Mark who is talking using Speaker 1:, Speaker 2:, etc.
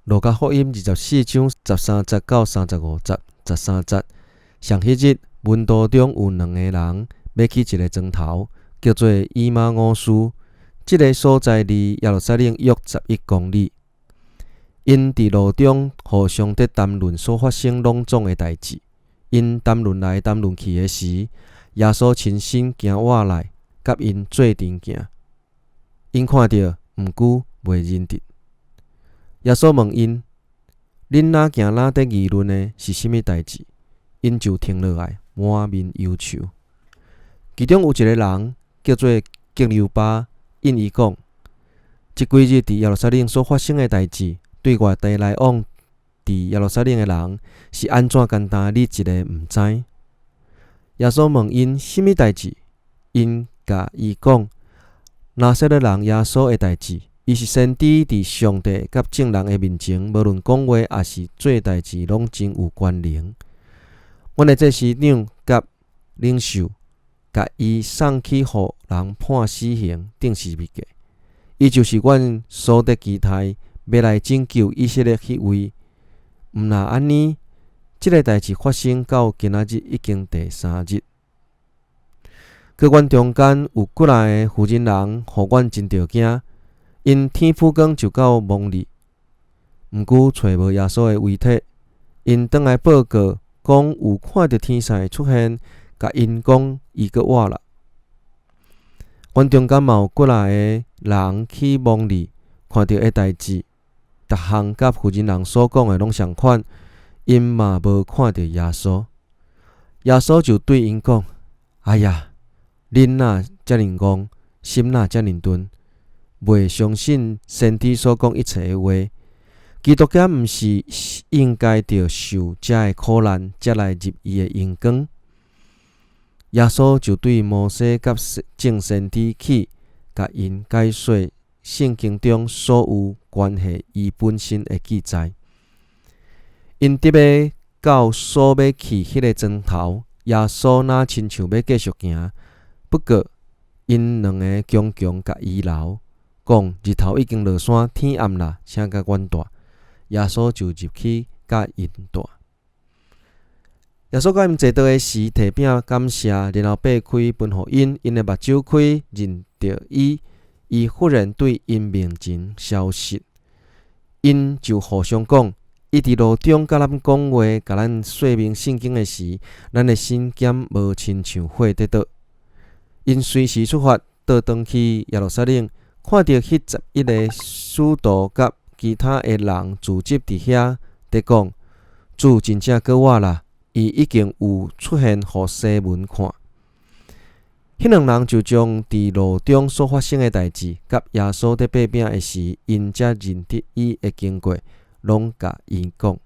Speaker 1: 路加福音24章13節到35節，13節，上彼日，門徒中有兩個人欲去一个庄頭，叫做以馬忤斯。這个所在離耶路撒冷約11公里。𪜶佇路中互相佇談論所發生攏總的代誌。𪜶談論來談論去的時，耶穌親身行活來，佮𪜶做陣行。𪜶看著，毋過袂認得。耶穌問𪜶：恁哪行哪佇議論的是啥物代誌？𪜶就停落來，滿面憂愁。其中有一个人叫做革流巴，應伊講：這幾日佇耶路撒冷所發生的代誌，對外地來往佇耶路撒冷的人是按怎簡單？你一个毋知？耶穌問𪜶啥物代誌？𪜶共伊講拿撒勒人耶穌的代誌。伊是先知，佇上帝佮眾人的面前，無論講話抑是做代誌，攏真有權能。阮的祭司長佮領袖，共伊送去予人判死刑，釘十字架。伊就是阮所得期待欲來拯救以色列彼位。毋若按呢，這个代誌發生到今仔日已經第三日。閣阮中間有幾若个婦人人，予阮真著驚。𪜶天晡光就到墓裡，毋過揣無耶穌的遺體。𪜶轉來報告，講有看著天使出現，共𪜶講伊閣活啦。阮中間嘛有幾若个人去墓裡，看著的代誌，逐項佮婦人人所講的攏相款，𪜶嘛無看著耶穌。耶穌就對𪜶講：哎呀，恁若遮爾戇，心若遮爾鈍，袂相信先知所講一切的話。基督敢毋是應該著受這的苦難，才來入伊的榮光？耶穌就對摩西佮眾先知起，共𪜶解說聖經中所有關係伊本身的記載。𪜶得欲到所欲去彼个庄頭，耶穌若親像欲繼續行，不過𪜶兩个強強共伊留，講日頭已經落山，天暗啦，請佮阮蹛。耶穌就入去佮𪜶蹛。耶穌佮𪜶坐著的時，提餅感謝，然後擘開分予𪜶，𪜶的目睭開，認著伊，伊忽然對𪜶面前消失。𪜶就互相講：伊佇路中佮咱講話，共咱說明聖經的時，咱的心敢無親像火佇燒？𪜶隨時出發，倒轉去耶路撒冷，看著彼11个使徒佮其他的人聚集佇遐，佇講：主真正閣活啦！伊已經有出現予西門看。彼兩人就將佇路中所發生的代誌，佮耶穌佇擘餅的時，𪜶才認得伊的經過，攏共𪜶講。